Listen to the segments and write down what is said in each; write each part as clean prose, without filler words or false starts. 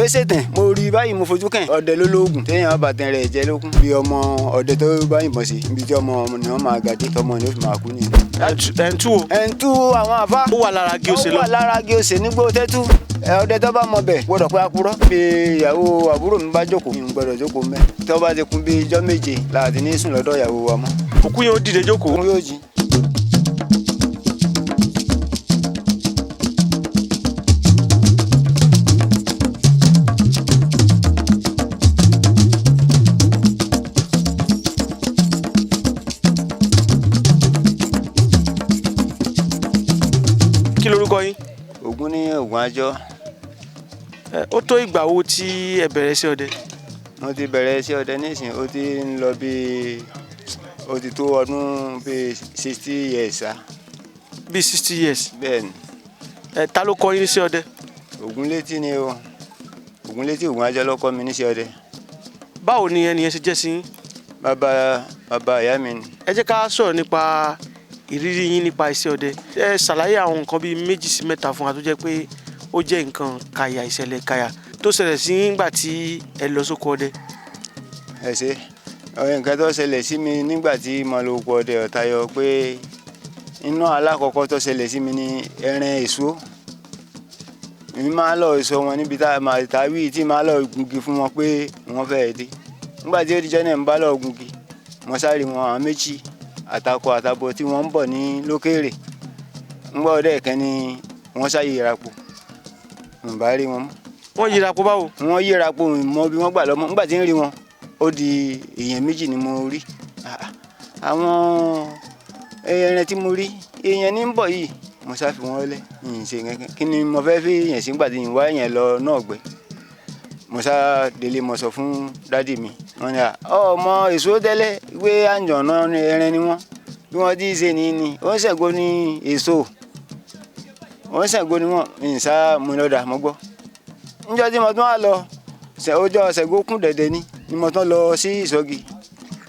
Kò ṣètàn, mo rí báyìí, mo fojú kàn. Ọdẹ ló lóògùn téèyàn bá tẹ̀ rẹ̀ jẹ́ lókun. Bí ọmọ ọdẹ tó bá yìnbọn sí ibi tí ọmọ ni wọ́n máa gàdé, tọmọ ni ó fi máa kú nìyẹn. Ẹ̀ ń tú o. Ẹ̀ ń tú àwọn àfa. Ó wà lára gí òsè Ó lọ. wà lára gí òsè nígbó tẹ́tú. Ọdẹ tó bá mọ bẹ̀ gbọ́dọ̀ pé akurọ́. Bí ìyàwó àbúrò mi bá jókòó, mi ò gbọ́dọ̀ jókòó mẹ́. Tó bá ti kún bí ijọ́ 7 láti ní sùn lọ́dọ̀ ìyàwó wa mọ́. Òkú yẹn ó dìde jókòó. Òun yóò jí. Kí lorúkọ yín? Ògún ní Ògún àjọ. Ó tó ìgbà wo tí ẹ bẹ̀rẹ̀ sí ọdẹ? Mo ti bẹ̀rẹ̀ sí ọdẹ nísìnyí, ó ti ń lọ bí ó ti tó ọdún bí 60 years sá. Bíi 60 years. Bẹ́ẹ̀ ni. Ta ló kọ́ yín sí ọdẹ? Ògúnlétí ni o. Ògúnlétí Ògún àjọ ló kọ́ mi níṣẹ́ ọdẹ. Báwo ni ẹni yẹn ṣe jẹ́ sí yín? Bàbá bàbá ìyá mi ni. Ẹ jẹ́ ká sọ̀rọ̀ nípa ìrírí yín nípa iṣẹ́ ọdẹ. Ẹ ṣàlàyé àwọn nǹkan bíi 2 sí 3 fún wa tó jẹ́ pé ó jẹ́ nǹkan kàyà, ìṣẹ̀lẹ̀ kàyà tó ṣẹlẹ̀ sí yín nígbà tí ẹ lọ sóko ọdẹ. Ẹ ṣe ọ̀rẹ́, nǹkan tó ṣẹlẹ̀ sí mi nígbà tí mo lọ oko ọdẹ ọ̀tayọ pé iná alákọ̀ọ́kọ́ tó ṣẹlẹ̀ sí mi ní ẹran èso. Èmi máa lọ sọ wọn níbi tá a máa ta wí tí máa lọ gungi fún wọn pé wọ́n fẹ́ẹ́ dé. Nígbà tí ó di jẹ́ náà ń bá lọ gungi, mo sáré wọn àwọn méjì, àtakọ àtabo tí wọ́n ń bọ̀ ní lókèrè. Ńgbà ọdẹ kan ni wọ́n sáyé ìrapò, n bá rí wọn mọ́. Wọ́n yíra po báwo? Wọ́n yíra po, mọ bí wọ́n gbà lọ́mọ. Nígbà tí ń rí wọn, ó di èèyàn méjì ni mo rí. Àwọn ẹran tí mo rí, èèyàn ní ń bọ̀ yìí, mo sá fi wọ́n lẹ̀, n ṣe nǹkan. Kí ni mo fẹ́ fi èèyàn sí nígbà tí n wá èèyàn lọ náà gbẹ? Mo sá délé, mo sọ fún dádì mi. Wọ́n ní, ọmọ èso tẹ́lẹ̀ wé àǹjọ̀nà ẹran ni wọ́n. Bí wọ́n ti ṣe ní ni, ó ń ṣẹ̀gbọ́n ní èso. Ó ń ṣẹ̀gbọ́n ni wọ́n, n sá mo lọ́dà mo gbọ́. Níjọ́ tí mo tún wá lọ, ọjọ́ Ṣàngó kún dẹ̀dẹ̀ ni mo tún lọ sí ìsọ̀gì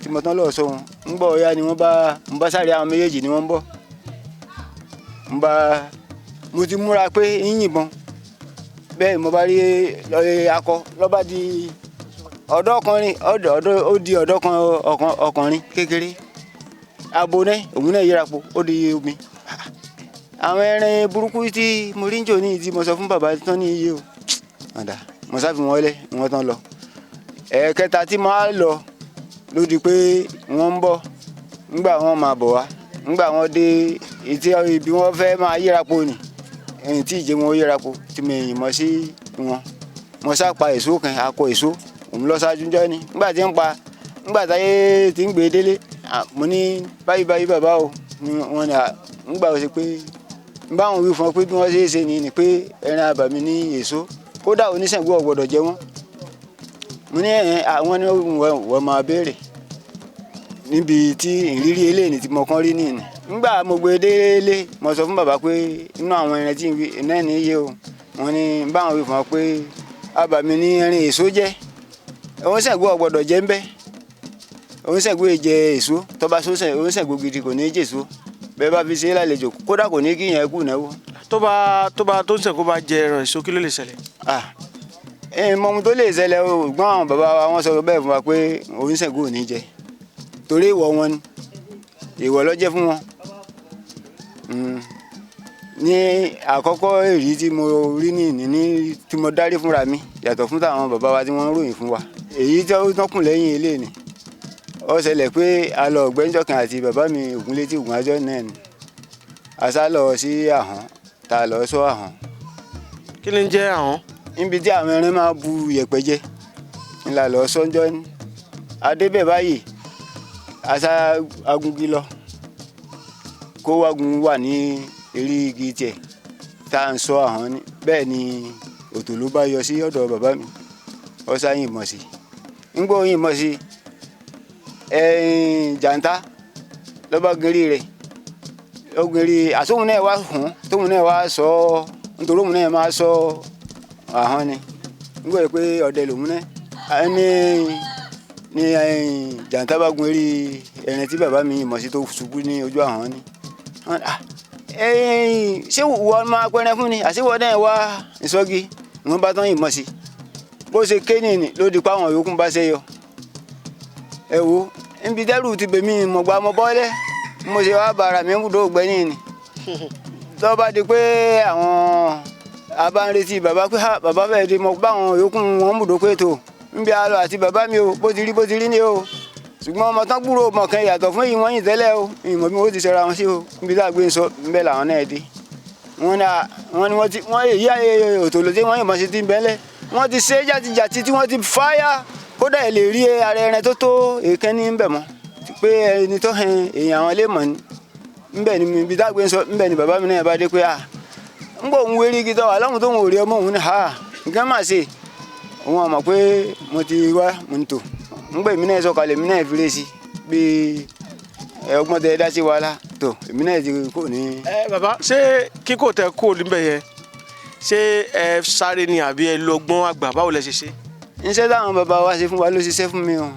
tí mo tún lọ sọ wọn. Ń bọ̀ ya ni wọ́n bá, ń bá sáré àwọn méjèèjì ni wọ́n ń bọ̀. Ń bá, mo ti múra pé ń yìnbọn. Bẹ́ẹ̀ mo bá rí akọ ló bá di ọ̀dọ́kùnrin, ọ̀dọ́, ó di ọ̀dọ́kan ọkùnrin kékeré. Abo náà, òun náà yíra po, ó di omi. Àwọn ẹran burúkú tí mo rí ń jò ní tí mo sọ fún bàbá tán ní iye o. Ọ̀dà, mo sá fi wọ́n lẹ̀, wọ́n tán lọ. Ẹ̀ẹ̀kẹta tí mo á lọ ló di pé wọ́n ń bọ̀. Nígbà wọ́n máa bọ̀ wá, nígbà wọ́n dé etí ibi wọ́n fẹ́ máa yíra po ni. Ẹ̀yìn tí ìjẹ́ wọn ó yíra po tí mo yìnbọn sí wọn. Mo sá pa èso kan, akọ èso, òun lọ ṣáájú jọ́ ni. Nígbà tí ń pa, nígbà táyé tí ń gbé délé, mo ní báyìí báyìí bàbá o. Ni wọ́n ní, nígbà ó ṣe pé ń bá wọn wí fún ọ pé bí wọ́n ṣe é ṣe ni pé ẹran abàmì ní èso. Kódà oníṣègùn ò gbọdọ̀ jẹ wọ́n. Mo ní ẹ̀hẹn, àwọn ni wọ́n máa béèrè níbi tí ìrírí eléyìí tí mo kàn rí nìyẹn. Nígbà mo gbé délé, mo sọ fún bàbá pé inú àwọn ẹran tí ń wí náà ní iye o. Wọ́n ní ń bá wọn wí fún ọ pé abàmì ní ẹran èso jẹ́. Oníṣègùn ò gbọdọ̀ jẹ ń bẹ́. Oníṣègùn è jẹ èso, tó bá sọ oníṣègùn gidi kò ní jẹ èso. Bẹ́ẹ̀ bá fi ṣe é lálejò, kódà kò ní kí ìyẹn kú náwó. Tó bá tó ń ṣẹ̀kú bá jẹ ẹran èso, kí ló lè ṣẹlẹ̀? Ẹ mọ ohun tó lè ṣẹlẹ̀ o. Gbọ́n àwọn bàbá wa wọ́n sọ bẹ́ẹ̀ fún wa pé oníṣègùn ò ní jẹ. Torí ìwọ wọn ni, ìwọ ló jẹ́ fún wọn. Ní àkọ́kọ́ èyí tí mo rí ní ní tí mo dárí fúnra mi yàtọ̀ fún tàwọn bàbá wa tí wọ́n ń ròyìn fún wa. Èyí tí ó tán kùn lẹ́yìn ilé ni. Ó ṣẹlẹ̀ pé a lọ ọ̀gbẹ́njọ́ kan àti bàbá mi Ògúnlétí Ògún àjọ náà ni. A sá lọ sí àhọ́n, tá a lọ sọ àhọ́n. Kí ni ń jẹ́ àhọ́n? Níbi tí àwọn ẹran máa bu yẹ̀pẹ̀ jẹ, ńlá lọ sọ́njọ́ ni. A dé bẹ̀ báyìí, a sá agungi lọ. Kó wágun wà ní eré igi tiẹ̀ tá à ń sọ àhọ́n ni. Bẹ́ẹ̀ ni òtòló bá yọ sí ọ̀dọ̀ bàbá mi. Ó sá yìnbọn sí. Nígbà ó yìnbọn sí, ẹ̀yìn jàǹtá ló bá gírí rẹ̀. Ó gírí, àsóhun náà wá hùn, tóhun náà wá sọ, nítorí òun náà máa sọ àhọ́n ni. Nígbà pé ọdẹ lòun náà. Ẹni ní ẹ̀yìn jàǹtá bá gun eré ẹran tí bàbá mi yìnbọn sí tó ṣubú ní ojú àhọ́n ni. Ẹ̀yìn ṣé ìwọ máa pẹran fún ni? Àṣé ìwọ náà wá ìsọ́gi? Wọ́n bá tán yìnbọn sí. Bó ṣe ké nìyí ló di pa àwọn yòókù bá ṣe yọ. Ẹ wo níbi dẹ́rù ti bèmí mọ̀gbà mọ́ bọ́lẹ̀, mo ṣe wá bàrà mi bùdó ògbẹ́ nìyí. Tó bá di pé àwọn abánretí bàbá pé bàbá fẹ́ẹ́ di mọ̀ báwọn yòókù wọn bùdó pé tó níbi àlọ́ àti bàbá mi o, bó ti rí bó ti rí ni o. Ṣùgbọ́n ọmọ tán gbúrò mọ̀ kan yàtọ̀ fún èyí wọ́n yìn tẹ́lẹ̀ o, ìmọ̀ bí wọ́n ti ṣera wọn sí o. Níbi tá a gbé ń sọ níbẹ̀ làwọn náà dé. Wọ́n ní wọ́n ti wọ́n èyí òtòló tí wọ́n yìnbọn sí ti ń bẹ́lẹ̀. Wọ́n ti ṣe jàtijàti tí wọ́n ti fáyà, kódà ẹ̀ lè rí ara ẹran tó tó èékán ní bẹ̀ mọ́ pé ẹni tó hẹn èèyàn àwọn lè mọ̀ ní. Níbẹ̀ ni ibi tá a gbé ń sọ níbẹ̀ ni bàbá mi náà bá dé pé à ń bọ̀ òun wérí igi tó wà lọ́hùn tó ń rí ọmọ òun ní ha nǹkan mà ṣe. Òun àmọ̀ pé mo ti wá mo ń tò. Ń gbé èmi náà sọ̀kalẹ̀, èmi náà fi ré sí bí ọgbọ́n tẹ dá sí wa lá tó èmi náà ti kò ní. Ẹ bàbá, ṣé kíkò tẹ kó níbẹ̀ yẹn, ṣé ẹ sáré ni àbí ẹ lo ọgbọ́n àgbà, báwo lẹ ṣe ṣe? Iṣẹ́ táwọn bàbá wa ṣe fún wa ló ṣiṣẹ́ fún mi o.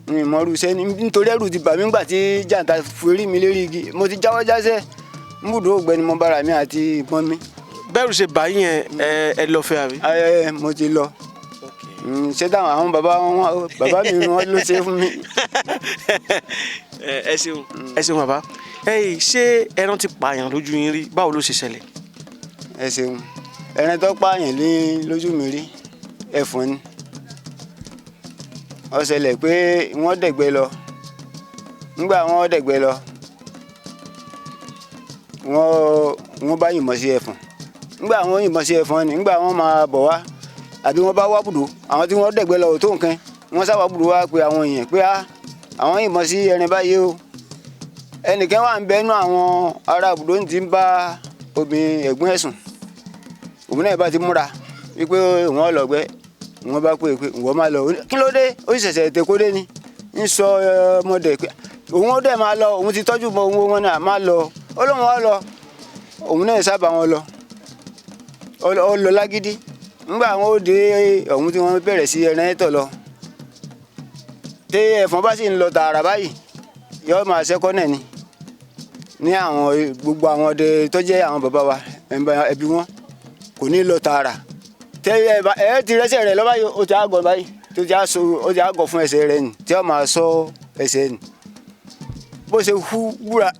Mi ò mọrú iṣẹ́ ni nítorí ẹ̀rù ti bà mí nígbà tí jàǹtà forí mi lérí igi. Mo ti jáwọ́ jásẹ̀ nbùdó ògbẹ́ni mo bára mi àti ìbọn mi. Bẹ́ẹ̀rù ṣe bá yín yẹn, ẹ lọ fẹ́ àbí? Ẹ mo ti lọ. Ṣé táwọn àwọn bàbá wọn bàbá mi wọn ló ṣe fún mi. Ẹ ṣeun, ẹ ṣeun bàbá. Ẹ ṣé ẹran ti pààyàn lójú yín rí, báwo ló ṣe ṣẹlẹ̀? Ẹ ṣeun, ẹran tó pààyàn ní lójú mi rí ẹfọ̀n ni. Ó ṣẹlẹ̀ pé wọ́n dẹ̀gbẹ́ lọ. Nígbà wọ́n dẹ̀gbẹ́ lọ, wọ́n bá yìnbọn sí ẹfọ̀n. Nígbà wọ́n yìnbọn sí ẹfọ̀n ni, nígbà wọ́n máa bọ̀ wá àbí wọ́n bá wá bùdó, àwọn tí wọ́n dẹ̀gbẹ́ lọ ò tó nǹkan, wọ́n sábà bùdó wá pé àwọn èèyàn pé àwọn yìnbọn sí ẹran báyìí o. Ẹnìkan wà ń bẹ nú àwọn ará bùdó ti ń bá obìnrin ẹ̀gbọ́n ẹ̀ sùn. Òun náà bá ti múra wípé òun ọlọ́gbẹ́, wọ́n bá pè pé ìwọ máa lọ. Kí ló dé? Ó sì ṣẹ̀ṣẹ̀ tẹ kó dé ni. Ń sọ ọmọdé pé òun ó dẹ̀ máa lọ, òun ti tọ́jú mọ òun wọn náà máa lọ. Ó lóun ó lọ, òun náà sábà wọn lọ. Ó lọ lágídí. Nígbà wọn ó dé ọ̀hún tí wọ́n bẹ̀rẹ̀ sí ẹran ẹ̀tọ̀ lọ. Tí ẹ̀fọn bá sì ń lọ tààrà báyìí, yóò máa ṣẹ́kọ́ náà ni. Ní àwọn gbogbo àwọn ọdẹ tó jẹ́ àwọn bàbá wa, ẹbí wọn kò ní lọ tààrà. Tẹ ẹ ti rẹ́sẹ̀ rẹ̀ lọ báyìí, ó ti àgọ̀ báyìí, tó ti àṣọ, ó ti àgọ̀ fún ẹsẹ̀ rẹ̀ nì, tí ó máa sọ ẹsẹ̀ nì. Bó ṣe hu wúra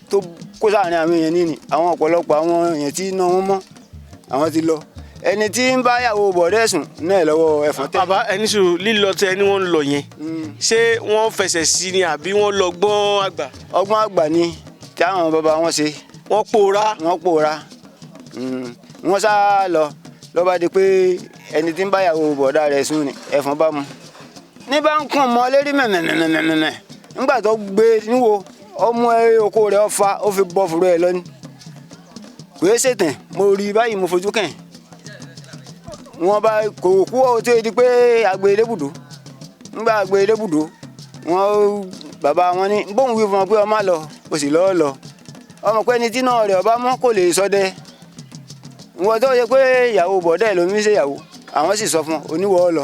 tó kó sáàrin àwọn èèyàn nìyí, àwọn ọ̀pọ̀lọpọ̀ àwọn èèyàn tí iná wọn mọ́, àwọn ti lọ. Ẹni tí ń bá yàwó bọ̀dẹ́ sùn náà lọ́wọ́ ẹ̀fọn tẹ́. Bàbá ẹni sùn lílọ tẹ ẹni wọ́n ń lọ yẹn, ṣé wọ́n fẹsẹ̀ sí ni àbí wọ́n lọ gbọ́n àgbà? Ọgbọ́n àgbà ni tí àwọn bàbá wọn ṣe. Wọ́n pòórá. Wọ́n pòórá. Wọ́n sá lọ. Ló bá di pé ẹni tí ń bá yàwó bọ̀dá rẹ̀ sùn ni ẹ̀fọn bá mu. Ní bá ń kàn mọ́ lérí mẹ̀mẹ̀mẹ̀mẹ̀mẹ̀. Nígbà tó gbé níwo, ó mú oko rẹ̀ ó fa, ó fi bọ́ fúru ẹ̀ lọ ni. Kò yé ṣètàn, mo rí báyìí mo fojú kàn. Wọ́n bá kò kú ó tó di pé àgbè elébùdó. Nígbà àgbè elébùdó, wọ́n bàbá wọn ní bóun wí fún wọn pé ọ má lọ, o sì lọ́ọ́ lọ. Ọmọ pé ẹni tí náà rẹ̀ ọba mọ́ kò lè ṣọdẹ. Wọ́n tó yẹ pé ìyàwó bọ̀dẹ́ ló ń ṣe ìyàwó, àwọn sì sọ fún oníwọ̀ lọ.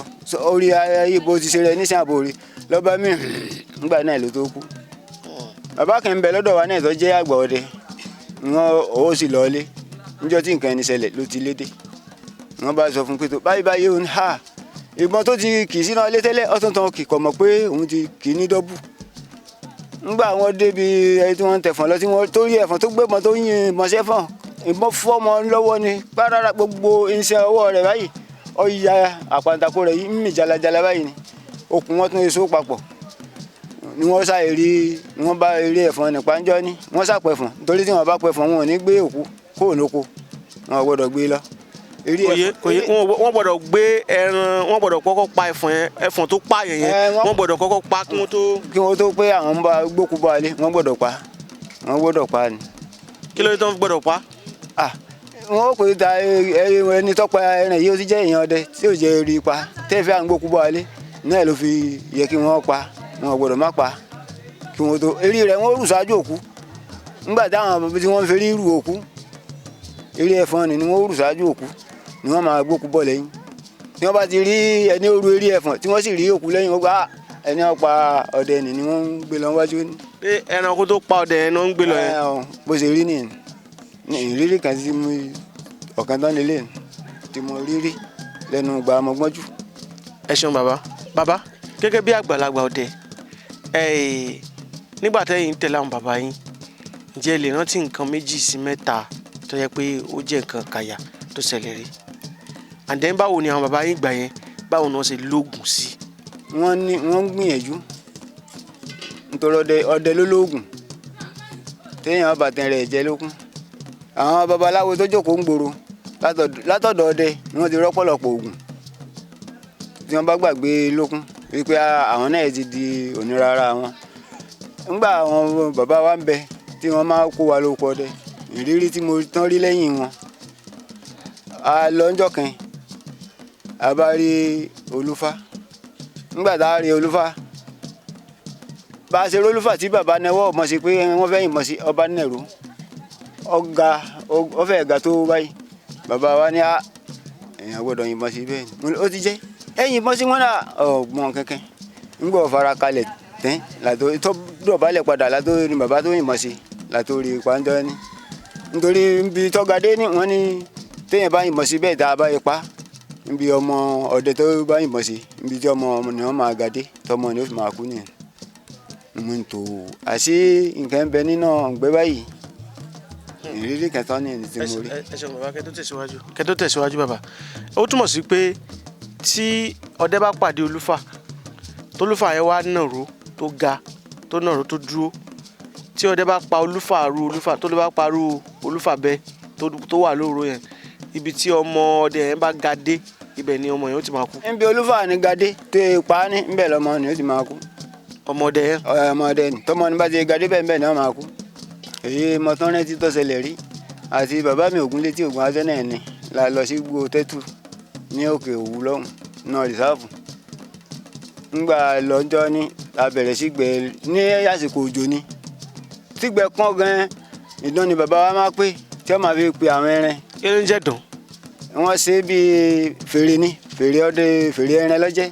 Orí ayé bó ti ṣe rẹ̀ níṣẹ́ àbò rí lọ́ba mi nígbà náà ló tó kú. Bàbá kan ń bẹ lọ́dọ̀ wa náà tó jẹ́ àgbà ọdẹ, wọ́n ó sì lọ́ọ́lé. Níjọ́ tí nǹkan ẹni ṣẹlẹ̀ ló ti lédè. Wọ́n bá sọ fún pé tó báyìí báyìí òun ha ìbọn tó ti kì í sínú ilé tẹ́lẹ̀ ọ̀tún tán kì kọ̀ mọ̀ pé òun ti kì í ní dọ́bù. Nígbà wọn débi ẹni tí wọ́n ń tẹ̀fọ̀n lọ tí wọ́n tó rí ẹ̀fọn tó gbébọn tó yin ìbọn sẹ́fọ̀n, ìbọn fọ́ ọmọ lọ́wọ́ ni párárá gbogbo iṣẹ́ ọwọ́ rẹ̀ báyìí ó ya àpàǹtàkò rẹ̀ yìí ń mì jalajala báyìí ni. Okùn wọn tún èso papọ̀ ni wọ́n sá eré, wọ́n bá eré ẹ̀fọn nípa ńjọ́ ni wọ́n sá pẹ̀fọ̀n nítorí tí wọ́n bá pẹ̀fọ̀n wọn ò ní gbé òkú kúrò lóko, wọn ò gbọ́dọ̀ gbé lọ. Kò yé wọ́n gbọ́dọ̀ gbé ẹran, wọ́n gbọ́dọ̀ kọ́kọ́ pa ẹ̀fọn yẹn, ẹ̀fọn tó pààyàn yẹn wọ́n gbọ́dọ̀ kọ́kọ́ pa kí wọ́n tó. Kí wọ́n tó pé àwọn ń bá gbókú bá ilé, wọ́n gbọ́dọ̀ pa, wọ́n gbọ́dọ̀ pa ni. Kí ló dé tó ń gbọ́dọ̀ pa? Wọ́n ó pè ta ẹni tó pa ẹran yìí ó ti jẹ́ èèyàn ọdẹ tí ò jẹ́ rí pa, tẹ́fẹ́ à ń gbókú bá ilé náà ló fi yẹ kí wọ́n pa, wọn gbọ́dọ̀ má pa kí wọ́n tó eré rẹ̀ wọ́n rù ṣáájú òkú. Nígbà táwọn tí wọ́n ń fi rí rù òkú, eré ẹ̀fọn ni wọ́n rù ṣáájú òkú ni wọ́n máa gbókú bọ̀ lẹ́yìn. Tí wọ́n bá ti rí ẹni ó ru eré ẹ̀fọn tí wọ́n sì rí òkú lẹ́yìn, wọ́n gbá ẹni ó pa ọdẹ ni wọ́n ń gbé lọ wájú ní. Pé ẹranko tó pa ọdẹ yẹn ni wọ́n ń gbé lọ yẹn. Bó ṣe rí nìyẹn. Ní ìrírí kan tí mo ọ̀kan tán lélẹ̀ tí mo rí rí Lẹ́nu gba ọmọgbọ́njú. Ẹ ṣeun bàbá. Bàbá, gẹ́gẹ́ bí àgbàlagbà ọdẹ, ẹ nígbà tẹ́yìn ń tẹ̀lé àwọn bàbá yín, ǹjẹ́ ẹ lè rántí nǹkan méjì sí mẹ́ta tó yẹ pé ó jẹ́ nǹkan kàyà tó ṣẹlẹ̀ rí? And then báwo ni àwọn bàbá yín gbà yẹn, báwo ni wọ́n ṣe lóògùn sí? Wọ́n ní wọ́n ń gbìyànjú nítorí ọdẹ ọdẹ ló lóògùn téèyàn bá tẹ̀ rẹ̀ jẹ lókun. Àwọn babaláwo tó jókòó ń gbòòrò látọ̀dọ̀ ọdẹ ni wọ́n ti rọ́pọ̀lọpọ̀ oògùn tí wọ́n bá gbàgbé lókun wípé àwọn náà ti di òníra ara wọn. Nígbà àwọn bàbá wa ń bẹ tí wọ́n máa kó wa lóko ọdẹ, ìrírí tí mo tán rí lẹ́yìn wọn, a lọ ńjọ́ kan, a bá rí olúfá. Nígbà tá a rí olúfá, bá a ṣe rólúfà tí bàbá náwó ọmọ sí pé wọ́n fẹ́ yìnbọn sí ọba nẹ̀rú, ọ̀gá ọ̀fẹ́ ẹ̀gá tó báyìí. Bàbá wa ní a èèyàn gbọ́dọ̀ yìnbọn sí bẹ́ẹ̀ ni ó ti jẹ́ ẹ yìnbọn sí wọn náà ọ̀gbọ́n kankan. Ńgbọ́ fara kalẹ̀ tẹ́ làtó tó dọ̀bálẹ̀ padà làtó ni bàbá tó yìnbọn sí làtó rí pàǹjọ́ ni, nítorí níbi tọ́gadé ni wọ́n ní téèyàn bá yìnbọn sí bẹ́ẹ̀ tá a bá yẹ pa níbi ọmọ ọdẹ tó bá yìnbọn sí níbi tí ọmọ ni wọ́n máa gadé tọmọ ni ó fi máa kú nìyẹn. Mo ń tò àṣé nǹkan ń bẹ nínú ọ̀gbẹ́ báyìí, ìrírí kẹta ní ẹni tí mo rí. Ẹ ṣeun bàbá. Kẹ́ tó tẹ̀síwájú, kẹ́ tó tẹ̀síwájú bàbá, ó túmọ̀ sí pé tí ọdẹ bá pàdé olúfà, tólúfà yẹn wá nàró tó ga, tó nàró tó dúró, tí ọdẹ bá pa olúfà ru olúfà tó lè bá pa ru olúfà bẹ́ẹ̀ tó wà lóru yẹn, ibi tí ọmọ ọdẹ yẹn bá ga dé, ibẹ̀ ni ọmọ yẹn ó ti máa kú. Níbi olúfà ní gadé tó e pa á ní níbẹ̀ lọmọ ni ó ti máa kú. Ọmọ ọdẹ yẹn. Ọmọ ọdẹ ni tọmọ ní bá ti gadé bẹ́ẹ̀ bẹ́ẹ̀ ni wọ́n máa kú. Èyí mọ̀tánrẹ́ tó ṣẹlẹ̀ rí àti bàbá mi Ògúnlétí Ògún Azẹ́nà ni la lọ sí gbó tẹ́tù ní òkè òwú lọ́hùn náà rìsáàfù. Ńgbà lọ́jọ́ ní la bẹ̀rẹ̀ sí gbẹ ní àsìkò òjò ni tígbẹ́ kán gan ìdán ni bàbá wa máa pé tí wọ́n máa fi pe àwọn ẹran. Kí ló ń jẹ́ dùn? Wọ́n ṣe é bíi fèrè ni, fèrè ọdẹ, fèrè ẹran lọ́jẹ́.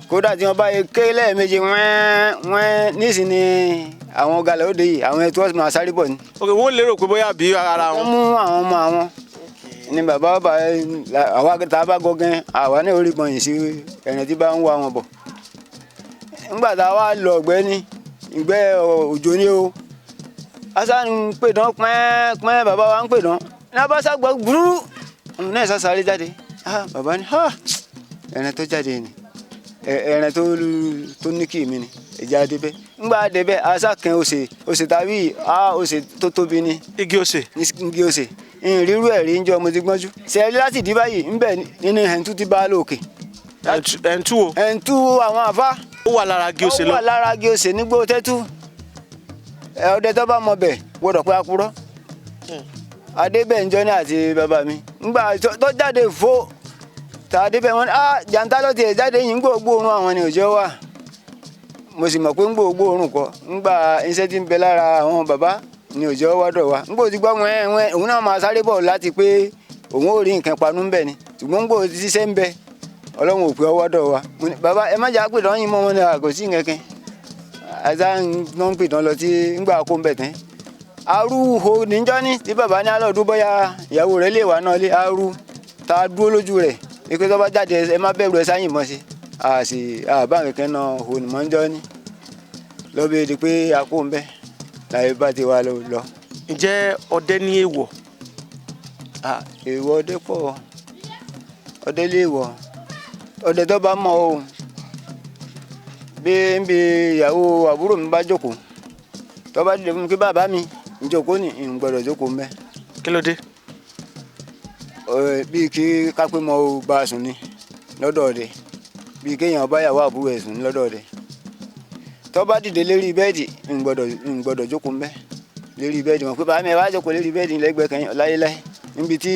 Kódà tí wọ́n bá yẹ ké lẹ́ẹ̀mejì wẹ́n wẹ́n nísìnyí àwọn galẹ̀ òde yìí àwọn ẹtú ọ̀sán máa sáré bọ̀ ni. Ok, wọ́n lérò pé bóyá bí ara wọ́n wọn. Mú àwọn ọmọ àwọn ni bàbá bá àwa tá a bá gọgán àwa ní orí gbọ̀nyìn sí ẹ̀rìn tí bá ń wá wọn bọ̀. Nígbà tá a wá lọ ọ̀gbẹ́ ní ìgbẹ́ òjò ní o, asa ń pè dán pẹ́ẹ́n pẹ́ẹ́n, bàbá wa ń pè dán ní abáṣá gbọ́ gbúrú òun náà sá sáré jáde. Ah, bàbá ní ah, ẹ̀rìn tó jáde ni ẹ̀rìn tó ní kí mi ni ìjà débẹ̀. Ńgbà débẹ̀ asa kan òsè òsè tàbí ah òsè tó tóbi ni. Igi òsè. Igi òsè ìrírú ẹ̀rí ń jọ mo ti gbọ́njú sẹ́ẹ̀rí láti dí báyìí ńbẹ̀ nínú ẹ̀ǹtú ti bá a lókè. Ẹ̀ǹtú wo? Ẹ̀ǹtú àwọn àfa. Ó wà lára igi òsè lọ. Ó wà lára igi òsè nígbó tẹ́tú. Ọdẹ tó bá mọ bẹ̀ gbọ́dọ̀ pé apurọ́. Adébẹ̀njọ́ ní àti bàbá mi ńgbà tó jáde fo tá adébẹ̀ wọn ah jàǹtá ló tiẹ̀ jáde yìí ńgbò gbóòórùn àwọn ni òjò wà. Mo sì mọ̀ pé ńgbò gbóòórùn kọ́ ńgbà iṣẹ́ tí ń bẹ lára àwọn bàbá ni òjò wọ́dọ̀ wa. Ńgbò ti gbọ́ wẹ́n wẹ́n òun náà máa sáré bọ̀ láti pé òun ò rí nǹkan panú ń bẹ̀ ni, ṣùgbọ́n ńgbò ṣiṣẹ́ ń bẹ ọlọ́run ò pé ọwọ́dọ̀ wa. Bàbá ẹ má jà pé dán yín mọ́ wọn ni kò sí nǹkan kan àti ń pè dán lọ tí ńgbà kó ń bẹ̀ tán. Arúhó níjọ́ ní tí bàbá ní alọ́ọ̀dún bóyá ìyàwó rẹ̀ lè wà náà lé arú tá a dúró lójú rẹ̀ pé tó bá jáde ẹ má bẹ̀rù ẹ sáyìn mọ́ sí a sì àbá kankan náà hò ní mọ́jọ́ ní lọ́bẹ̀ di pé a kó ń bẹ̀ láyé bá ti wá lọ. Ǹjẹ́ ọdẹ ní èèwọ̀? Èèwọ̀ ọdẹ pọ̀, ọdẹ lè wọ̀, ọdẹ tó bá mọ̀ o bí ń bi ìyàwó àbúrò mi bá jókòó tó bá dìde fún mi pé bàbá mi ń jókòó ní ń gbọ́dọ̀ jókòó mbẹ́. Kí ló dé? Bíi kí kápẹ́ mọ́ o bá a sùn ni lọ́dọ̀ ọdẹ, bíi kéèyàn bá ìyàwó àbúrò ẹ̀ sùn ní lọ́dọ̀ ọdẹ. Tó bá dìde lérí bẹ́ẹ̀dì ń gbọ́dọ̀ jókòó mbẹ́ lérí bẹ́ẹ̀dì wọn pé bàbá mi ẹ wá jókòó lérí bẹ́ẹ̀dì lẹ́gbẹ̀ẹ́ kan láyéláyé níbi tí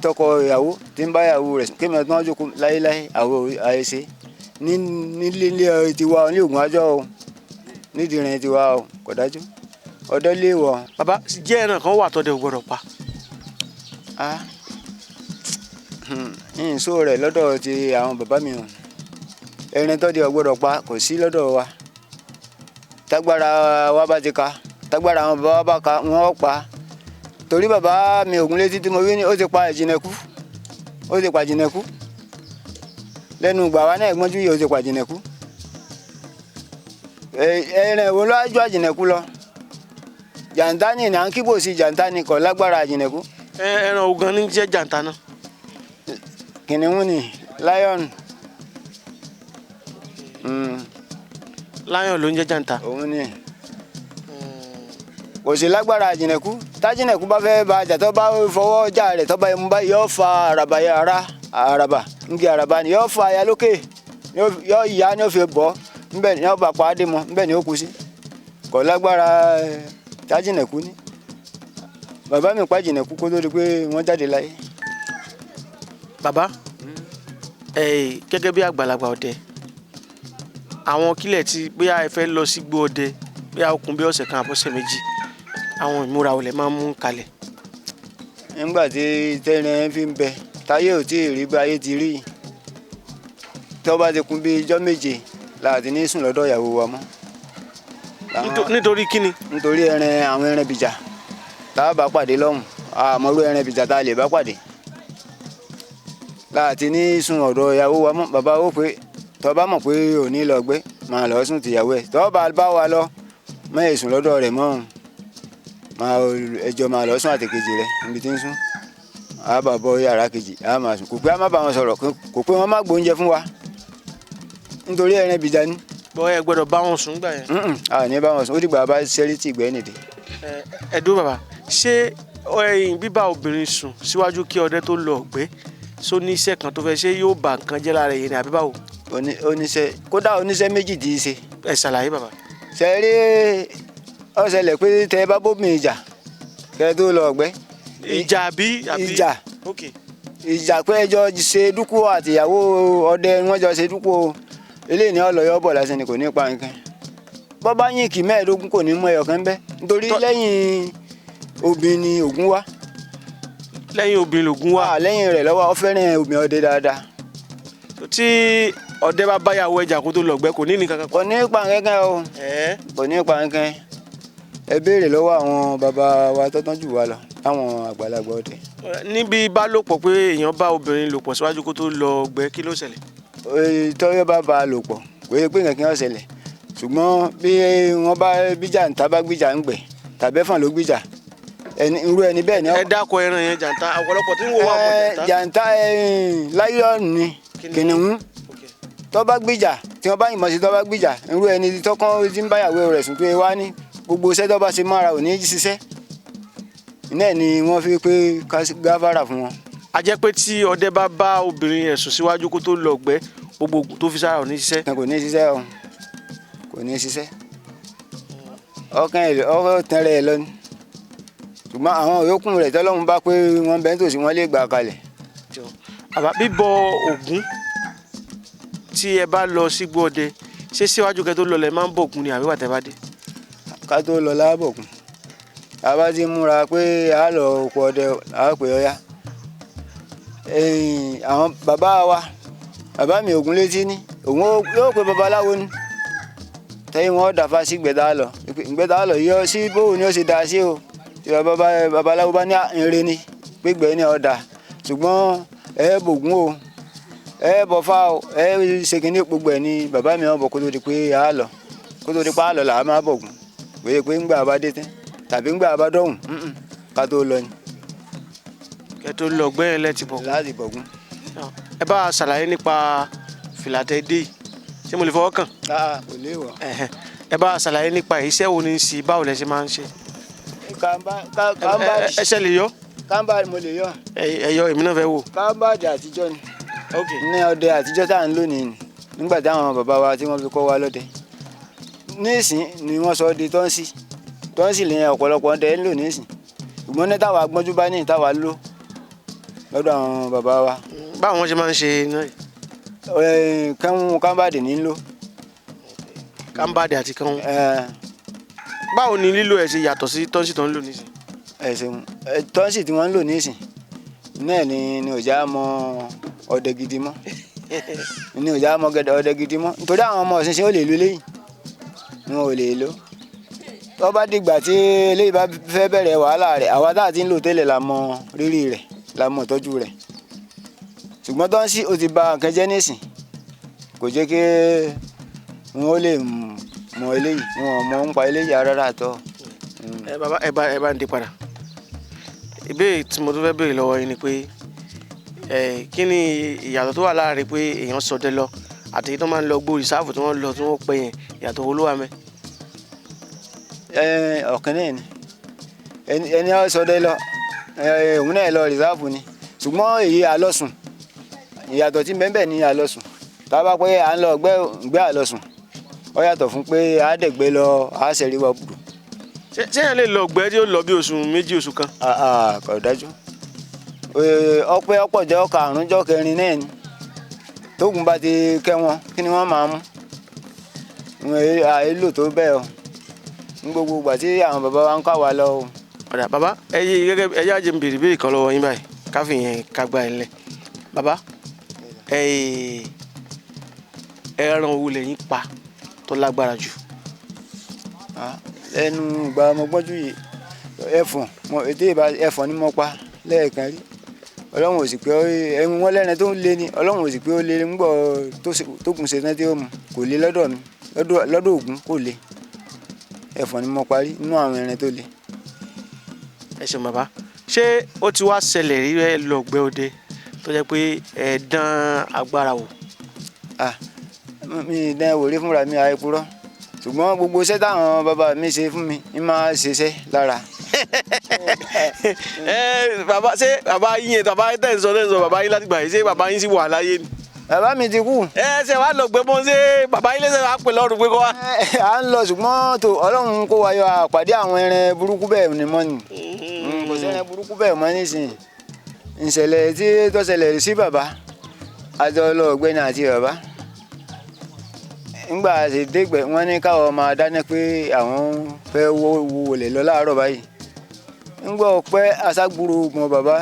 tọkọ ìyàwó ti ń bá ìyàwó rẹ̀ sùn kéèyàn tó jókòó láyéláyé àwọn àìsè nílé ilé tiwa ní Ògùn àjọ o nídìí rìn tiwa o kò dájú ọdẹ lè wọ. Bàbá jẹ́ ẹran kan wà tọ́dẹ ò gbọ́dọ̀ pa. Nsọ rẹ̀ lọ́dọ̀ ti àwọn bàbá mi o, ẹran tọ́dẹ ò gbọ́dọ̀ pa kò sí lọ́dọ̀ wa. Tágbára wa bá ti ka, tágbára àwọn bàbá wa bá ka wọ́n pa. Torí bàbá mi Ògúnlétí tí mo wí ni ó ti pa ìjìnlẹ̀kú, ó ti pa ìjìnlẹ̀kú. Lẹ́nu ìgbà wa náà gbọ́njú yìí ó ti pàjìnàkú. Ẹran ìwo lọ́jọ́ àjìnàkú lọ? Jàǹtá ni à ń kíbò sí, jàǹtá ni kò lágbára àjìnàkú. Ẹran ogan ní jẹ́ jàǹtá náà? Kìnìún ni, lion. Lion ló ń jẹ́ jàǹtá? Òun ni kò sí lágbára àjìnàkú. Tájìnàkú bá fẹ́ ba àjà, tó bá fọwọ́ jà rẹ̀, tó bá mú báyìí, yóò fa àràbà yẹn, ara àràbà ńgẹ àràbà ni yóò fa aya lókè, yóò yá ni yóò fi bọ́ nbẹ ni yóò bá pa á dé mọ́ nbẹ ni ó kú sí. Kò lágbára tájìnàkú ni. Bàbá mi pa àjìnàkú kó tó di pé wọ́n jáde láyé. Bàbá, ẹ gẹ́gẹ́ bí àgbàlagbà ọdẹ, àwọn kílẹ̀ tí bóyá ẹ fẹ́ lọ sígbó ọdẹ, bóyá ó kún bí ọ̀sẹ̀ kan àbọ̀sẹ̀ méjì, àwọn ìmúra olè máa ń mú kalẹ̀? Nígbà tí tẹ́rẹ̀ fi ń bẹ, táyé ò tí ì rí bí ayé ti rí yìí. Tó bá ti kún bí ijọ́ 7 láti ní sùn lọ́dọ̀ ìyàwó wa mọ́. Nítorí kíni? Nítorí ẹran, àwọn ẹran bìjà tá a bá pàdé lọ́hùn, àmọ́rú ẹran bìjà tá a lè bá pàdé láti ní sùn ọ̀dọ̀ ìyàwó wa mọ́. Bàbá ó pé tó bá mọ̀ pé ò ní lọ gbé, máa lọ sùn tìyàwó ẹ̀. Tó bá bá wa lọ, má yẹ sùn lọ́dọ̀ rẹ̀ mọ́, máa ẹjọ́ máa lọ sùn àtẹ̀kejì rẹ̀ níbi tí ń sùn. A bá bọ́ yàrá kejì, a máa sùn. Kò pé a má bá wọn sọ̀rọ̀, kò pé wọ́n má gbóúnjẹ fún wa, nítorí ẹran bìjà ni. Bọ́ ẹ gbọ́dọ̀ bá wọn sùn gbà yẹn? A ní bá wọn sùn, ó dìgbà bá ṣẹ́rí tì gbẹ́ nìdí. Ẹ dúró bàbá, ṣé ẹ̀yin bíbá obìnrin sùn síwájú kí ọdẹ tó lọ ọ̀gbẹ́ só ní iṣẹ́ kan tó fẹ́ ṣe, yóò bà nǹkan jẹ́ lára yẹn ni àbí báwo? Oníṣẹ́, kódà oníṣẹ́ méjì tí í ṣe. Ẹ ṣàlàyé bàbá. Ṣe rí, ó ṣẹlẹ̀ pé tẹ bá bómi ìjà kẹ tó lọ ọ̀gbẹ́. Ìjà àbí? Ìjà. Ìjà pé ẹjọ́ ṣe dúkú àtìyàwó ọdẹ, wọ́n jọ ṣe dúkú o. Eléyìí ni ọlọ́yọ́ bọ̀ lásán ni kò ní pa nǹkan. Bọ́ bá yín kì 15 kò ní mú ẹyọ kan bẹ́, nítorí lẹ́yìn obìnrin ni Ògún wá. Lẹ́yìn obìnrin lògún wá? Lẹ́yìn rẹ̀ lọ́wọ́, ó fẹ́ràn obìnrin ọdẹ dáadáa. Tí ọdẹ bá báyàwó ẹjà kó tó lọ ọ̀gbẹ́, kò ní nǹkan kan? Kò ní pa nǹkan o, kò ní pa nǹkan. Ẹ béèrè lọ́wọ́ àwọn bàbá wa tọ́tán jù wá lọ, táwọn àgbàlagbà ọdẹ. Níbi bá lò pọ̀ pé èèyàn bá obìnrin lò pọ̀ síwájú kó tó lọ ọ̀gbẹ́, kí ló ṣẹlẹ̀? Tọ́yọ́ bá ba lò pọ̀, kò yẹ pé nǹkan kí wọ́n ṣẹlẹ̀, ṣùgbọ́n bí wọ́n bá bíjà ń ta bá gbìjà ń gbẹ̀ tàbí ẹ̀fọ̀n ló gbìjà, irú ẹni bẹ́ẹ̀ ni. Ẹ dákọ ẹran yẹn, jàǹtá, ọ̀pọ̀lọpọ̀ tí ń wo wà pọ̀ jàǹtá. Jàǹtá láyọ̀nù ni, kìnìún. Tó bá gbìjà, tí wọ́n bá yìnbọn sí, tó bá gbìjà, irú ẹni tọkàn tí ń báyàwó rẹ̀ sùn pé wá ní gbogbo iṣẹ́ tó bá ṣe mára ò ní ṣiṣẹ́, iná ni wọ́n fi pé gáfárà fún wọn. A jẹ́ pé tí ọdẹ bá bá obìnrin rẹ̀ sùn síwájú kó tó lọ ọ̀gbẹ́, gbogbo oògùn tó fi sára ò ní ṣiṣẹ́. Kò ní ṣiṣẹ́ o, kò ní ṣiṣẹ́. Ọkàn ẹ̀ ọkàn rẹ̀ lọ ni, ṣùgbọ́n àwọn yòókù rẹ̀ tọ́lọ́run bá pé wọ́n bẹ́ẹ̀ tòsí, wọ́n lè gbà kalẹ̀. Bàbá, bíbọ Ògún tí ẹ bá lọ sígbó ọdẹ, ṣé síwájú kẹ́ tó lọ lẹ máa ń bọ Ògún ni àbí wàtẹ́ bá dé? Ká tó lọ lábọ̀kún, a bá ti múra pé a lọ oko ọdẹ, a pè ọya. Àwọn bàbá wa, bàbá mi Ògún létí ní òun yóò pe babaláwo ni, tẹ́yìn wọn dàfa sí gbẹ̀dá lọ, gbẹ̀dá lọ yọ sí bóun ni ó ṣe dá sí o. Tí babaláwo bá ní ìrè ni gbígbẹ́ ní ọ̀dà, ṣùgbọ́n ẹ bògún o, ẹ bọ̀fá o, ẹ ṣe kínní gbogbo ẹ̀ ni bàbá mi wọn bọ̀ kó tó di pé a lọ, kó tó di pé a lọ là á máa bọ̀gún. Pé pé ńgbà bá dé tán tàbí ńgbà bá dọ̀hùn, ká tó lọ ni. Kẹ́ tó lọ ọ̀gbẹ́ yẹn lẹ́tì bọ̀. Láti bọ̀gún. Ẹ bá a ṣàlàyé nípa fìlà tẹ́ dé yìí, ṣé mo lè fọwọ́ kàn? Kò léèwọ̀. Ẹ bá a ṣàlàyé nípa iṣẹ́ wo ni ń ṣe, báwo lẹ ṣe máa ń ṣe? Ẹsẹ̀ lè yọ. Kámbá mo lè yọ. Ẹ yọ, èmi náà fẹ́ wò. Kámbáàdì àtijọ́ ni. Ní ọdẹ àtijọ́ tá à ń lò ní nígbà táwọn bàbá wa tí wọ́n fi kọ́ wa lọ́dẹ. Nísìn ni wọ́n sọ di tọ́ǹsì. Tọ́ǹsì lè ọ̀pọ̀lọpọ̀ ọdẹ ń lò nísìn. Ṣùgbọ́n ní táwa gbọ́njú bá ní táwa lò lọ́dọ̀ àwọn bàbá wa. Báwo wọ́n ṣe máa ń ṣe iná yìí? Kẹ́hún kámbáàdì ní ń lò. Kámbáàdì àti kẹ́hún. Báwo ni lílò ẹ̀ ṣe yàtọ̀ sí tọ́ǹsì tó ń lò nísìn? Ẹ ṣeun. Tọ́ǹsì tí wọ́n ń lò nísìn náà ni ò já mọ ọdẹ gidi mọ́, ni ò já mọ ọdẹ gidi mọ́, nítorí àwọn ọmọ ọ̀sìnṣin ò lè lo eléyìí, wọn ò lè lò. Tó bá dìgbà tí eléyìí bá fẹ́ bẹ̀rẹ̀ wàhálà rẹ̀, àwa tá a ti ń lò tẹ́lẹ̀ la mọ rírì rẹ̀, la mọ ìtọ́jú rẹ̀. Ṣùgbọ́n tọ́ǹsì ó ti ba nǹkan jẹ́ nísìn. Kò jẹ́ kí wọ́n lè mọ eléyìí, wọn ò mọ ń pa eléyìí rárá àtọ́. Ẹ bàbá, ẹ bá ń dé padà. Ìbéèrè tí mo tún fẹ́ béèrè lọ́wọ́ yín ni pé ẹ kí ni ìyàtọ̀ tó wà láàrin pé èèyàn ṣọdẹ lọ àti èyí tó máa ń lọ gbó reserve tí wọ́n lọ tí wọ́n pẹ́ yẹn? Ìyàtọ̀ wo ló wà mẹ́? Ọ̀kan náà ni. Ẹni á ṣọdẹ lọ, òun náà lọ reserve ni, ṣùgbọ́n èyí àlọ́sùn, ìyàtọ̀ tí bẹ́ẹ̀ ni àlọ́sùn. Tá a bá pé à ń lọ gbẹ́ àlọ́sùn, ó yàtọ̀ fún pé à á dẹ̀gbẹ́ lọ, à á ṣẹ̀rí wọ bùdù. Ṣé èèyàn lè lọ gbẹ́ tí ó lọ bí oṣù 2, oṣù 1? Kò dájú. Ọpẹ́ ọ̀pọ̀ jẹ́ karùn-ún jọ́ kẹrin náà ni tóògùn bá ti kẹ́ wọn, kí ni wọ́n máa mú àìlò tó bẹ́ẹ̀ o, ní gbogbo ìgbà tí àwọn bàbá wa ń kọ́ wa lọ o. Ọ̀dà bàbá, ẹ yé gẹ́gẹ́ ẹ yá jẹ́ n béèrè béèrè kan lọ́wọ́ yín báyìí, káfí yẹn kágbá ẹ lẹ̀. Bàbá, ẹ ẹran wo lẹ̀yin pa tó lágbára jù? Ẹnu ìgbà ọmọ gbọ́njú yìí, ẹfọ̀n ètò ìbá ẹfọ̀n ni mo pa lẹ́ẹ̀kan rí. Ọlọ́run ò sì pé ẹ̀hún wọn lẹ́ran tó ń lé ni, Ọlọ́run ò sì pé ó lé ńgbọ́ tó kùn ṣe tán tí ó mu kò lé lọ́dọ̀ mi, lọ́dọ̀ Ògún kò lé. Ẹfọ̀n ni mo parí nínú àwọn ẹran tó le. Ẹ ṣeun bàbá. Ṣé ó ti wá ṣẹlẹ̀ rí ẹ lọ gbẹ́ ọdẹ tó jẹ́ pé ẹ dán agbára wò? Mi dán wò rí fúnra mi, àìpurọ́, ṣùgbọ́n gbogbo iṣẹ́ táwọn bàbá mi ṣe fún mi ń máa ṣiṣẹ́ lára. Ẹ bàbá, ṣé bàbá yín yẹn, bàbá tẹ̀ ń sọ bàbá yín láti gbà yìí, ṣé bàbá yín sì wà láyé ni? Bàbá mi ti kú. Ẹ ṣe wàá lọ gbẹ mọ́, ṣé bàbá yín lẹ́sẹ̀ wàá pè lọ́rùn pé kọ́ wá? À ń lọ, ṣùgbọ́n tó Ọlọ́run kó wa yọ, àpàdé àwọn ẹran burúkú bẹ́ẹ̀ ni mọ́ ni. Kò sí ẹran burúkú bẹ́ẹ̀ mọ́ nísìnyí. Ìṣẹ̀lẹ̀ tí tó ṣẹlẹ̀ sí bàbá, àjọ lọ ọ̀gbẹ́ni àti bàbá. Ńgbà ṣe dégbẹ̀, wọ́n ní káwọn máa dáná pé àwọn fẹ́ wọlé lọ láàárọ̀ báyìí. Ńgbà ọpẹ́ aṣágbúrò mọ bàbá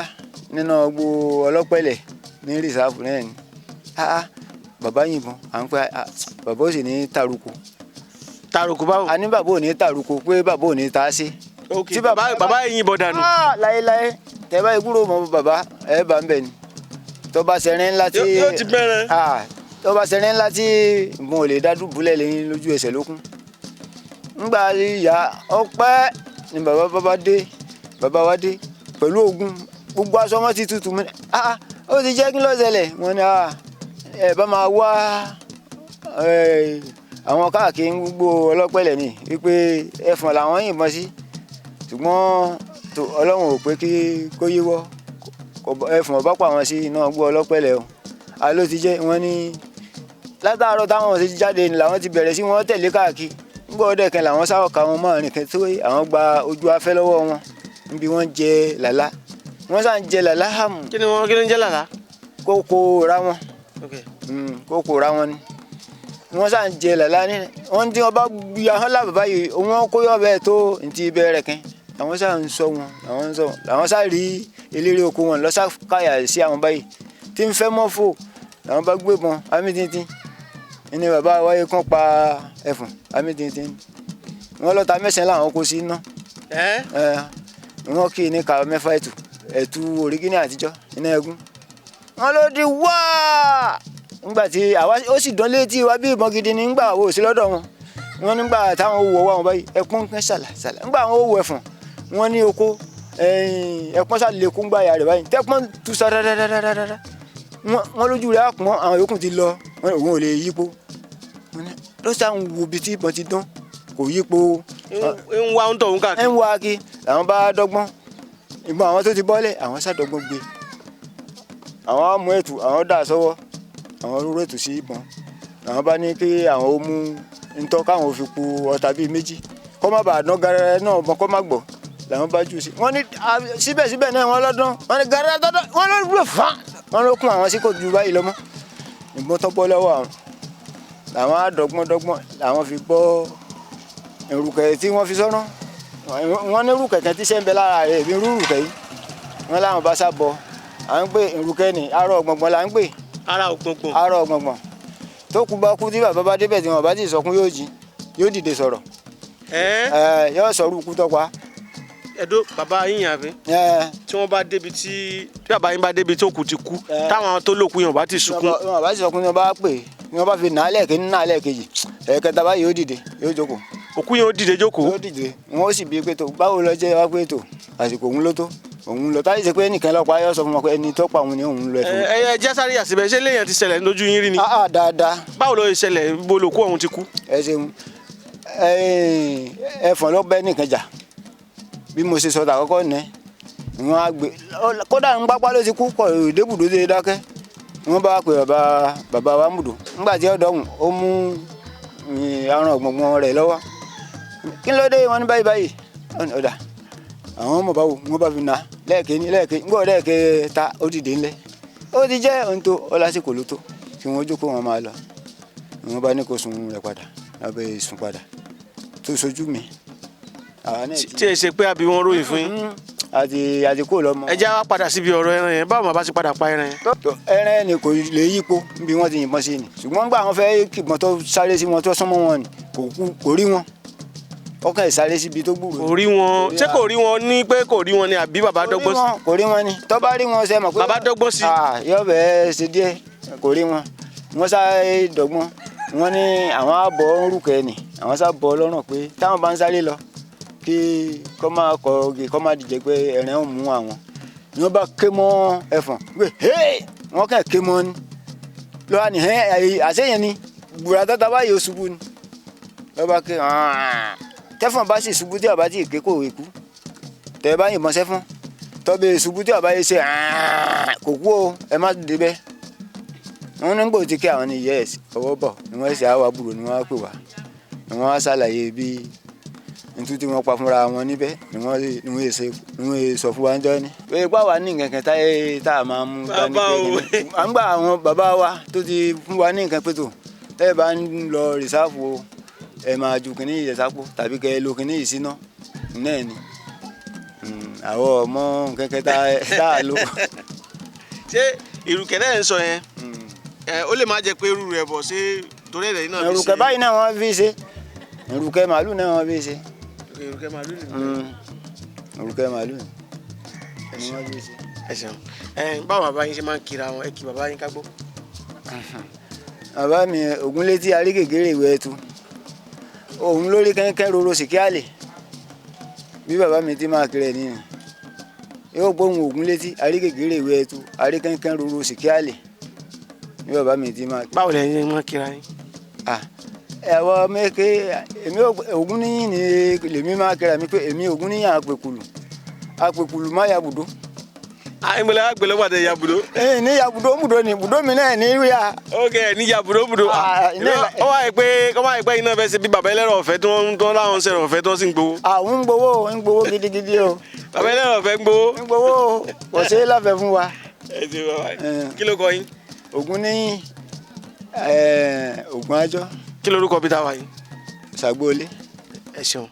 nínú ọgbó ọlọ́pẹ̀lẹ̀ ní reserve náà ni. Bàbá yìnbọn, à ń pẹ́ bàbá ó sì ní tàrùkù. Tàrùkù báwo? A ní bàbá ò ní tàrùkù, pé bàbá ò ní ta sí. Ok, bàbá yìí yìnbọn dànù. Láéláé, tẹ bá ìkúrò mọ bàbá ẹ bá ń bẹ ni. Tó bá ṣẹrin ńlá tí yóò ti bẹ̀rẹ̀. Tó bá ṣẹrin ńlá tí ìbọn ò lè dá dùbúlẹ̀ lẹ́yìn lójú ẹsẹ̀ lókun. Ńgbà ìyá ọpẹ́ ni bàbá bàbá dé, bàbá wa dé pẹ̀lú ogun, gbogbo aṣọ wọn ti tutù mọ́. Ó ti jẹ́ kí ló ṣẹlẹ̀? Wọ́n ní ẹ bá máa wá àwọn káàkiri gbogbo ọlọ́pẹ̀lẹ̀ ni wípé ẹfọ̀n làwọn yìnbọn sí, ṣùgbọ́n Ọlọ́run ò pé kí kó yíwọ́, ẹfọ̀n ọba pa àwọn sí iná gbọ́ ọlọ́pẹ̀lẹ̀ o. Ló ti jẹ́ wọ́n ní látàárọ̀ táwọn ti jáde ni làwọn ti bẹ̀rẹ̀ sí wọ́n tẹ̀lé káàkiri. Nígbà ọdẹ kan làwọn sáwọ́ ka wọn márùn kan tó àwọn gba ojú afẹ́ lọ́wọ́ wọn níbi wọ́n jẹ làlá, wọ́n sàn jẹ làlá hàmù. Kí ni wọ́n, kí ni ń jẹ́ làlá? Kókó ra wọn. Kókó ra wọn ni wọ́n sàn jẹ làlá ní wọ́n tí wọ́n bá gbé ahọ́n lábàá báyìí, wọ́n kó yọ̀ bẹ́ẹ̀ tó ntí bẹ̀rẹ̀ kẹ́. Àwọn sàn ń sọ wọn, àwọn ń sọ wọn, làwọn sá rí eléré oko wọn lọ́sà káyà sí àwọn báyìí tí ń fẹ́ mọ́ fò, làwọn bá gbé bọn àmì tìǹtìǹ ní bàbá wáyé kan pa ẹfọ̀n àmì tìǹtìǹ. Wọ́n lọ́ta mẹ́sàn-án làwọn kó sí iná. Wọ́n kì í ní ka mẹ́fà ẹ̀tù ẹ̀tù òrígínì àtijọ́ iná ẹ̀gún. Wọ́n ló di wáá nígbà tí àwa ó sì dán létí wa bí ìbọn gidi ní nígbà wo sí lọ́dọ̀ wọn. Wọ́n nígbà táwọn wò wọ́ àwọn báyìí, ẹ̀pọ́n kan ṣàlà ṣàlà. Nígbà àwọn ò wọ ẹ̀fọ̀n, wọ́n ní oko ẹ̀pọ́n ṣàlè kún gbà yà rẹ̀ báyìí, tẹ́pọ́n tú sa dáadáa. Wọ́n lójú rẹ̀ àpọ́n, àwọn yòókù ti lọ, òun ò lè yípo ló sá ń wo ibi tí ìbọn ti dán, kò yípo. Ń wá ń tọ̀ ń káàkiri. Ń wá kí làwọn bá dọ́gbọ́n ìbọn àwọn tó ti bọ́lẹ̀, àwọn ṣàdọ́gbọ́n gbé, àwọn á mú ẹ̀tù, àwọn dà sọ́wọ́, àwọn rúrú ẹ̀tù sí ìbọn. Àwọn bá ní kí àwọn ó mú ntọ́ káwọn fi po ọta bíi méjì kọ́ má bàa dán gẹ́rẹ́ náà bọ́n kọ́ má gbọ́, làwọn bá jù sí. Wọ́n ní síbẹ̀síbẹ̀ náà wọ́n lọ́dún, wọ́n ní gẹ́rẹ́ tọ́dọ̀, wọ́n ló dúró fà wọ́n ló kún àwọn sí kò ju báyìí lọ́mọ́. Ìbọn tó bọ́ lọ́wọ́ àwọn làwọn á dọ́gbọ́n dọ́gbọ́n làwọn fi bọ́ ìrùkẹ̀ tí wọ́n fi sọ́nà. Wọ́n ní ìrùkẹ̀ kan tí sẹ́ńbẹ́ lára rẹ̀ bí rúrùkẹ̀ yìí, wọ́n láwọn bá sá bọ́. À ń pè ìrùkẹ̀ ní arọ ọ̀gbọ̀ngbọ̀n là ń pè. Ara ọ̀gbọ̀ngbọ̀n. Arọ ọ̀gbọ̀ngbọ̀n tó kú bá kú tí bàbá bá débẹ̀ tí wọn bá ti sọkún yóò jí, yóò dìde sọ̀rọ̀. Yóò sọ̀rọ̀ ikú tọ́pa. Ẹ̀dọ́ bàbá yín àbí? Tí wọ́n bá débi tí bàbá yín bá débi tó kù ti kú, táwọn tó lòkù yẹn ò bá ti sunkún. Wọn bá ti sọkún, wọn bá pè Ni wọ́n bá fi nà á lẹ́ẹ̀kejì, nà á lẹ́ẹ̀kejì, ẹ̀ẹ̀kẹta báyìí, yóò dìde, yóò jókòó. Òkú yẹn ó dìde jókòó? Yóò dìde. Wọ́n ó sì bí pé tó báwo lọ jẹ́ wá pé tó àsìkò òun ló tó òun lọ táyì ṣe pé ẹnìkan lọ́pàá yóò sọ fún wọn pé ẹni tó pa òun ni òun lọ ẹ̀fọn. Ẹ ẹ jẹ́ sáré àṣìbẹ̀, ṣé léèyàn ti ṣẹlẹ̀ lójú yín rí ni? Ah ah, dáadáa. Báwo ló ṣe ṣẹlẹ̀? Bó lòkú ọ̀hún ti kú? Ẹ ṣeun. Ẹfọ̀n ló bẹ́ nìkan jà. Bí mo ṣe sọ tàkọ́kọ́ ní wọ́n á gbé, kódà ń pápá ló ti kú kọ̀ débùdó tó dákẹ́. Wọ́n bá pè bàbá bàbá wa mùdò nígbà tí ọ̀dọ́ ọ̀hún ó mú aràn ọ̀gbọ̀ngbọ̀n rẹ̀ lọ́wọ́. Kí ló dé? Wọ́n ní báyìí báyìí. Ó ní ọ̀dà àwọn ọmọ báwo wọ́n bá fi nà lẹ́ẹ̀kẹ́ lẹ́ẹ̀kẹ́ ńgbọ́ lẹ́ẹ̀kẹ́ ta, ó dìde ńlẹ̀, ó ti jẹ́ ohun tó ọ lásìkò ló tó kí wọ́n jókòó, wọn máa lọ. Wọ́n bá ní kó sun rẹ̀ padà lábẹ́ sùn padà tó sojú mi. Àwa náà Tí ẹ ṣe pé àbí wọn ròyìn fún yín? Àti kó lọ́mọ. Ẹ já wá padà síbi ọ̀rọ̀ ẹran yẹn. Báwo bàbá ti padà pa ẹran yẹn? Tó ẹran ẹni kò lè yípo níbi wọ́n ti yìnbọn sí ni, ṣùgbọ́n gbà wọ́n fẹ́ kìbọn tó sáré sí wọn, tó súnmọ́ wọn ni kò kú, kò rí wọn, ọkàn ẹ̀ sáré síbi tó gbúròó. Kò rí wọn? Ṣé kò rí wọn ní pé kò rí wọn ni, àbí bàbá Kò rí dọ́gbọ́n sí? wọn, kò rí wọn ni. Tó bá rí wọn, ṣe mọ̀ pé Bàbá dọ́gbọ́n sí? Ah, yóò bẹ́ẹ̀ ṣe díẹ̀. Kò rí wọn, wọ́n sáré dọ́gbọ́n. Wọ́n ní àwọn àbọ̀ ń rúkẹ́ ni, àwọn sá bọ̀ lọ́rùn pé táwọn bá ń sáré lọ kí kọ́ máa kọ́ oge, kọ́ máa dìjẹ́ pé ẹ̀rìn ò mú àwọn ni. Wọ́n bá ké mọ́ ẹ̀fọ̀n pé hey, wọ́n kàn ké mọ́ ni lọ́wọ́ ni hẹ́n àṣeyẹn ni gbùrà tata báyìí, ó ṣubú ni. Lọ́ba ké tẹ́fọ̀n bá sì ṣubú, tí àbá tí ì ké kò kú. Tẹ́ bá yìnbọn sẹ́fọ̀n tọ́bẹ̀ ṣubú, tí àbá yìí ṣe kò kú o, ẹ má débẹ̀. Wọ́n ní gbòó ti kí àwọn ní yes, ọwọ́ bọ̀ ni wọ́n ṣe àwọn àbúrò ni wọ́n á pè wá, ni wọ́n á ṣàlàyé bí ntú tí wọ́n pa fúnra wọn níbẹ̀ ni wọ́n ṣe ni wọ́n sọ fún wa ń jọ́ ni. Pé ipá wa ní nǹkan kan táyé tá a máa mú dání Bàbá pé o. kí ni. À ń gbà àwọn bàbá wa tó ti fún wa ní nǹkan pé tó tẹ́ ẹ bá ń lọ reserve o, ẹ máa ju kìnní yìí sápò tàbí kẹ́ ẹ lo kìnní yìí síná náà ni. Àwọn ọmọ nǹkan kan tá a lò. Ṣé ìrùkẹ̀ náà ń sọ yẹn, ẹ ó lè má jẹ́ pé irú rẹ̀ bọ̀, ṣé torí ẹ̀rẹ̀ náà fi ṣe? Ìrùkẹ̀ báyìí náà wọ́n fi ṣe, ìrùkẹ̀ màálù náà wọ́n fi ṣe. Ìrùkẹ̀ màálù nìyẹn? Ìrùkẹ̀ màálù ni wọ́n fi ṣe. Ẹ ṣeun. Ẹ báwo bàbá yín ṣe máa ń kira wọn? Ẹ kí bàbá yín ká gbọ́. Bàbá mi Ògúnlétí arígègèrè ìwé ẹtu òun lórí kẹ́ńkẹ́ roro sìkí àlè. Bí bàbá mi ti máa kiri ẹ̀ nìyẹn, yóò gbóhùn Ògúnlétí arígègèrè ìwé ẹtu aríkẹ́ńkẹ́ roro sìkí àlè, bí bàbá mi ti máa kiri. Báwo lẹ́yìn ṣe máa ń kira yín? Ah, ẹ̀wọ̀ mẹ́kẹ́ èmi Ògúnníyìn ni lèmi máa kiri mi pé èmi Ògúnníyìn àpèkùlù àpèkùlù má ya bùdó. Àyìnbọ̀lẹ̀ àgbẹ̀lẹ̀ wà tẹ̀ yabùdó. Ẹ̀yìn ní yabùdó bùdó ni bùdó mi náà ní rí a. Ok, ní yabùdó bùdó. Ah, ilé. Ó wáyé pé kọ́ wáyé pé iná fẹ́ ṣe bí bàbá ẹlẹ́rọ ọ̀fẹ́ tí wọ́n ń láwọn ń ṣẹ̀rọ̀ ọ̀fẹ́ tí wọ́n sì ń gbowó. Àwọn ń gbowó, ń gbowó gidigidi o. Bàbá ẹlẹ́rọ ọ̀fẹ́ ń gbowó. Ń gbowó o, kò ṣe é láfẹ̀ẹ́ fún wa. Ẹ ti bàbá yìí. Eh. Kí ló kọ yín? Ògúnníyìn Ògún Àjọ. Kí lorúkọ bí táwa yìí? Ṣàgbọ́lé. Ẹ ṣeun.